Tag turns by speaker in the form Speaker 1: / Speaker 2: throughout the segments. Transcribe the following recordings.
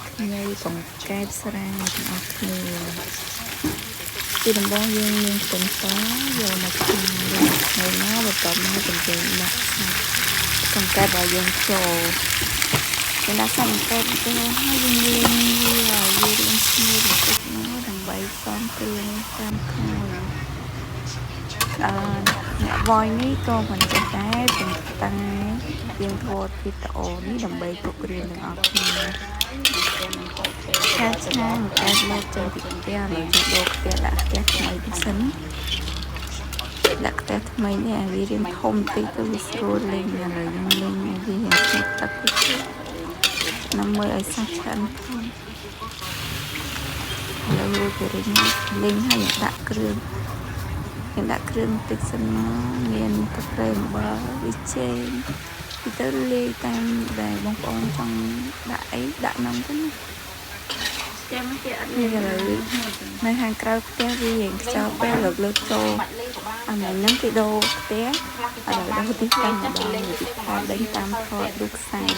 Speaker 1: ខ្ញីកង្កែបស្រាទាំងអស់គ្នាពីដំបូងយើងមានខ្ទឹមសយកមកឆាយកខ្ញីមកបន្ទាប់មកយើងដាក់សាច់កង្កែបរបស់យើងចូលយើងដាក់សាច់កង្កែបចូលហើយយើងលីងវាឲ្យវារៀងស្ងួតបន្តិចមកដើម្បីផ្សំគ្រឿងតាមក្រោយអឺអ្នក voice នេះក៏មិនចេះដែរប៉ុន្តែយើងថតវីដេអូនេះដើម្បីទុករៀនទាំងអស់គ្នា ឆាឆាកែមកចេញពីផ្ទះឥឡូវយើងដូរផ្ទះដាក់ផ្ទះថ្មីទៅសិនដាក់ផ្ទះថ្មីនេះឲ្យវារៀងធំតិចទៅវាស្រួលលេងឥឡូវយើងលេងឲ្យវារៀងស្ងួតទឹកតិចដើម្បីឲ្យសាច់ឆ្អិនផងឥឡូវរួចពីរៀងលេងហើយយើងដាក់គ្រឿងយើងដាក់គ្រឿងតិចសិនមកមានទឹកត្រីអំបិលប៊ីចេងពីទៅលាយតាមដែលបងប្អូនចង់ដាក់អីដាក់នំទៅណា
Speaker 2: ចាំគេអត់
Speaker 1: នេះឥឡូវនៅខាងក្រៅផ្ទះវារៀងខ្យល់ពេលលើកលើកចូលអាមិញហ្នឹងគេដូរផ្ទះឥឡូវដូរទីតាំងម្ដងទីថតដេញតាមថតរូបខ្សែឥ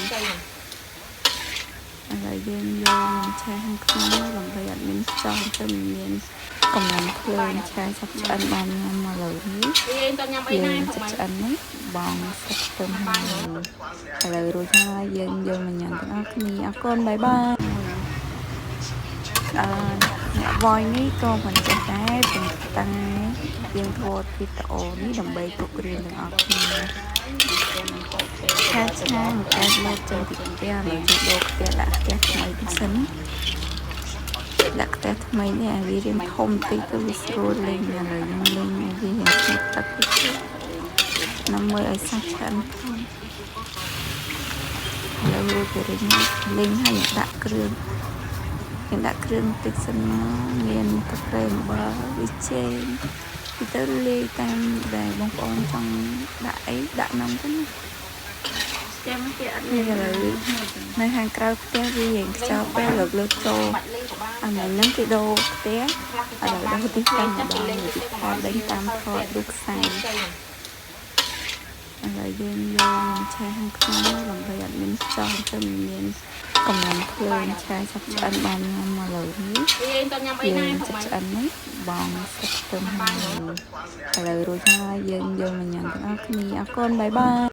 Speaker 1: ឡូវយើងយកនឹងឆេះខាងក្នុងដើម្បីអត់មានខ្យល់ទៅមានកម្លាំងភ្លើងឆេះសាប់ឆ្អិនបានញ៉ាំឥឡូវនេះ
Speaker 2: វាតញ៉ាំអី
Speaker 1: យើង
Speaker 2: ណាផង
Speaker 1: ចិត្តឆ្អិននេះបងសាច់ខ្ទឹមហើយឥឡូវរួចហើយយើងយកមកញ៉ាំទាំងអស់គ្នាអរគុណ bye bye អឺអ្នក voice នេះក៏មិនចេះដែរប៉ុន្តែយើងថតវីដេអូនេះដើម្បីទុករៀនទាំងអស់គ្នាឆាឆាកែមកចេញពីផ្ទះឥឡូវយើងដូរផ្ទះដាក់ផ្ទះថ្មីទៅសិនដាក់ផ្ទះថ្មីនេះឲ្យវារៀងធំតិចទៅវាស្រួលលេងឥឡូវយើងលេងឲ្យវារៀងស្ងួតទឹកតិចដើម្បីឲ្យសាច់ឆ្អិនផងឥឡូវរួចពីរៀងលេងហើយយើងដាក់គ្រឿង យើងដាក់គ្រឿងតិចសិនមកមានទឹកត្រីអំបិលប៊ីចេងពីទៅលាយតាមដែលបងប្អូនចង់ដាក់អីដាក់នំទៅណា
Speaker 2: ចាំគេអត់
Speaker 1: នេះឥឡូវនៅខាងក្រៅផ្ទះវារៀងខ្យល់ពេលលើកលើកចូលអាមិញហ្នឹងគេដូរផ្ទះឥឡូវដូរទីតាំងម្ដងទីថតដេញតាមថតរូបខ្សែឥឡូវយើងយកនឹងឆេះខាងក្នុងដើម្បីអត់មានខ្យល់ទៅមានកម្លាំងភ្លើងឆេះសាប់ឆ្អិនបានញ៉ាំឥឡូវនេះ
Speaker 2: វាតញ៉ាំអី
Speaker 1: យើង
Speaker 2: ណាផង
Speaker 1: ចិត្តឆ្អិននេះបងសាច់ខ្ទឹមហើយឥឡូវរួចហើយយើងយកមកញ៉ាំទាំងអស់គ្នាអរគុណ bye bye.